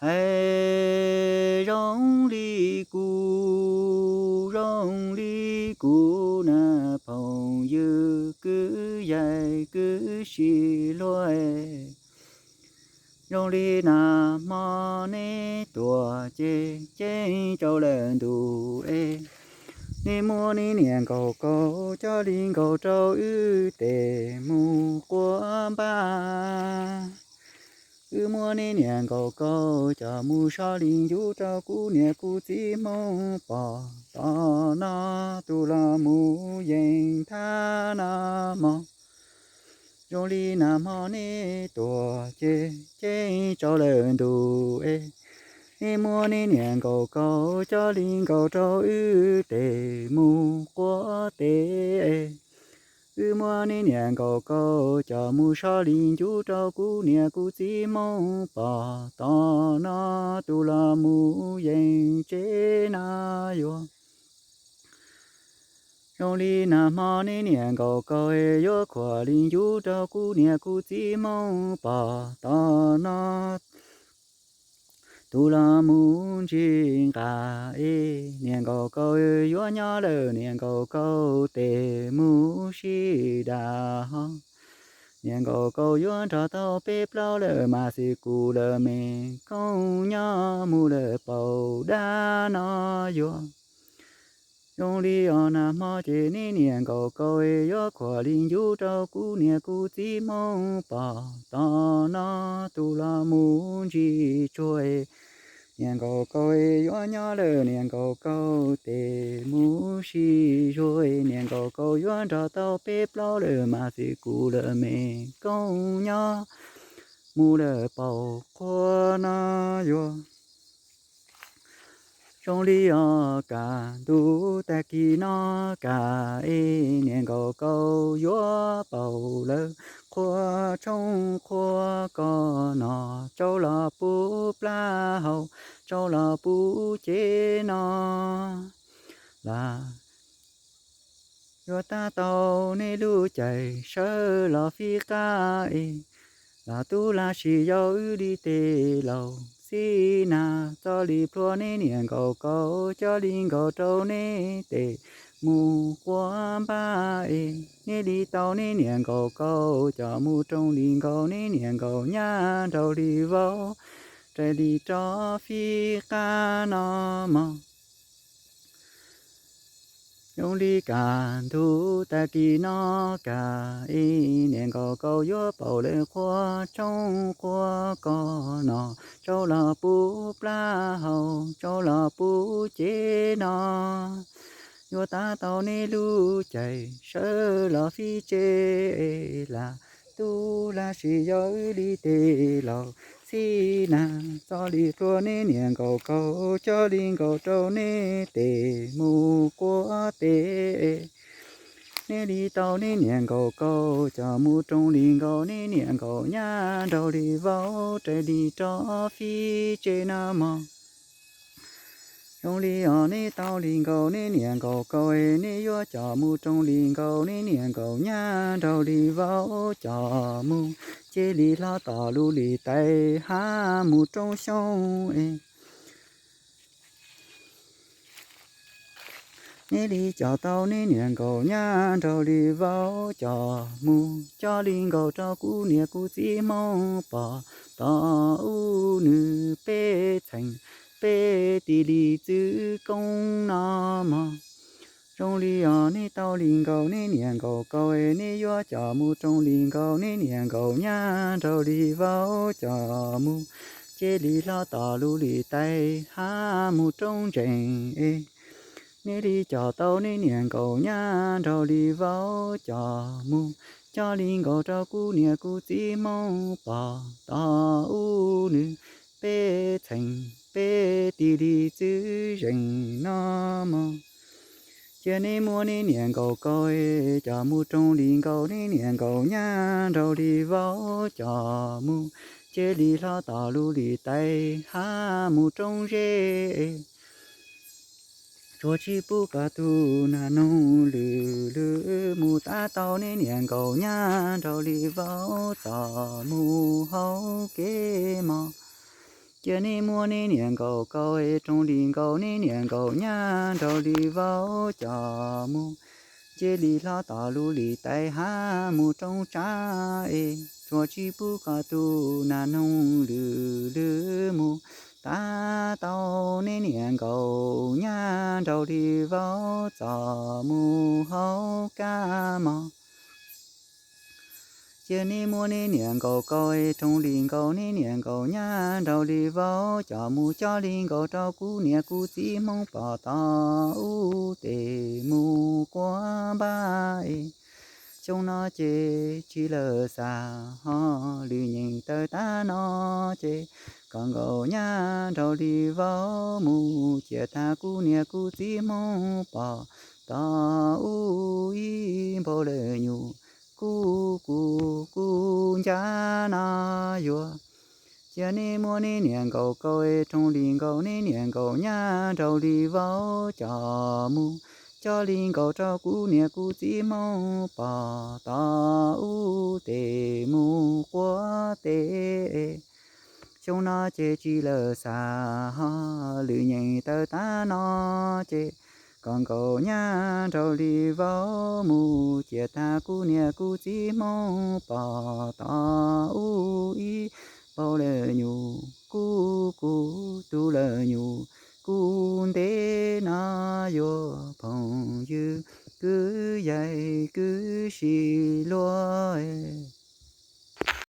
Es zoo li kuv, zoo li kuv na, phooj ywg kwv yaig kwv sib luag, zoo li nag hmo neb tuaj ces ceeb rau lawm ntuj es, neb muab neb niam nkaum kaum coj li nkaus rau wb tes mus quab npab. Wb muab neb niam nkaum kaum coj mus so li ncuv rau kuv niam kuv txiv Hmoob pom, tom no tus los mus yeej thab no mog. Zoo li nag hmo neb tuaj ces ceeb rau lawm ntuj es, neb muab neb niam nkaum kaum coj li nkaus rau wb tes mus quab teb. Wb muab neb niam nkaum kaum coj mus so li ncuv rau kuv niam kuv txiv Hmoob pom, tom no tus los mus yeej tsev na yuav. Zoo li nag hmo neb niam nkaum kaum yuav khuam li ncuv rau kuv niam kuv txiv Hmoob pom, tom no tus los mus ntsis nqa es, niam nkaum kaum yuav nyob lawm, niam nkaum kaum tes mus sib dam ho. Niam nkaum kaum yuav nrog tau peb plaub lawm mas xwm kuv lawm me koob nyob mus lawm paum dab no yuav. Zoo li os nag hmo ces neb niam nkaum kaum yuav khuam li ncuv rau kuv niam kuv txiv Hmoob pom, tom no tus los mus ntsis tsuag. Niam nkaum kaum yuav nyob lawm, niam nkaum kaum tes mus sib zuag, niam nkaum kaum yuav nrog tau peb plaub lawm mas xwm kuv lawm me koob nyob mus lawm paum qhua no yuav. Zoo li os kaj ntug tag kis no kaj es, niam nkaub kaub yuav paum lawv qhua tshoob qhua kos no, tsau los puv plab hau, tsau los puv cev no las. Yuav tab tau nej lub caij sawv los fij qab es, los tub lam sim yau wb li tej laus xib nag, txoj li plhuav nej niam nkaub kaub, cov li nkaus rau nej tes mus quas npab es, nej li tau nej niam nkaub kaub, coj mus rooj li nkaus nej niam nkaub nyab nraug li vauv, raws li rov fij qab no mog. Zoo li kaj ntug tag kis no kaj es, niam nkaub kaub yuav paum lawv qhua tshoob qhua kos no, tsau los puv plab hau, tsau los puv cev no. Yuav tab tau nej lub caij sawv los fij tsev las, tub lam sim yau wb li tej laus xib nag, txoj li plhuav nej niam nkaub kaub, cov li nkaus rau nej tes mus quas teb. Nej li tau nej niam nkaub kaub, coj mus rooj li nkaus nej niam nkaub nyab nraug li vauv, raws li rov fij tsev no mog. Zoo li os nej tau li nkaus nej niam nkaub kaub, nej yuav coj mus rooj li nkaus nej niam nkaub nyab nraug li vauv, coj mus cia li hlob tom lub lis tais hab mus roob xyoob es. Nej li coj tau nej niam nkaub nyab nraug li vauv, coj mus coj li nkaus rau kuv niam kuv txiv Hmoob pom, tos ub nws peb txheem peb tis li txwv koob no mog. Zoo li os nej tau li nkaus nej niam nkaub kaub, nej yuav coj mus rooj li nkaus nej niam nkaub nyab nraug li vauv, coj mus cia li hlob tom lub lis tais hab mus roob ntsees es. Nej li coj tau nej niam nkaub nyab nraug li vauv, coj mus coj li nkaus rau kuv niam kuv txiv Hmoob pom, tos ub nws peb txheem peb tis li txwv zees no mog. Cia nej muab nej niam nkaub kaub, coj mus rooj li nkaus nej niam nkaub nyab nraug li vauv, coj mus cia li hlob tom lub lis tais hab mus roob zeb. Tsuas tsis pub koj tus nag noog lwm lwm mus tab tau nej niam nkaub nyab nraug li vauv txoj mus hauv kev mog. Cia neb muab neb niam nkaum kaus es roog li nkaus neb niam nkaum nyab nraug li vauv coj mus. Cia li hlob tom lub li tais hav mus roob tsav es tsuas tsis pub koj tus nas noog lwm lwm mus tav tau neb niam nkaum nyab nraug li vauv txom mus hauv kab mog. Cia neb muab neb niam nkaum kaus es roog li nkaus neb niam nkaum nyab nraug li vauv coj mus coj li nkaus rau kuv niam kuv txiv Hmoob pom tod ub tes mus quab npab es. Xyoo no ces tsis lawm xav ho lwm nyeem tawm tag no ces kom nkaum nyab nraug li vauv mus ciam tag kuv niam kuv txiv Hmoob pom tod ub ib npau lawm nyuam kuj kuv kuv ncaj no yuav. Cia neb muab neb niam nkaum kaus es roog li nkaus neb niam nkaum nyab nraug li vauv coj mus coj li nkaus rau kuv niam kuv txiv Hmoob pom tod ub tes mus quab teb. Xyoo no ces tsis lawm xav ho lwm nyeem tawm tag no ces kom nkaum nyab nraug li vauv mus ciam tag kuv niam kuv txiv Hmoob pom tod ub ib npau lawm nyuam kuj kuv tu lawm nyuam kuj ntev no yuav phooj ywg kwv yaig kwv si luag.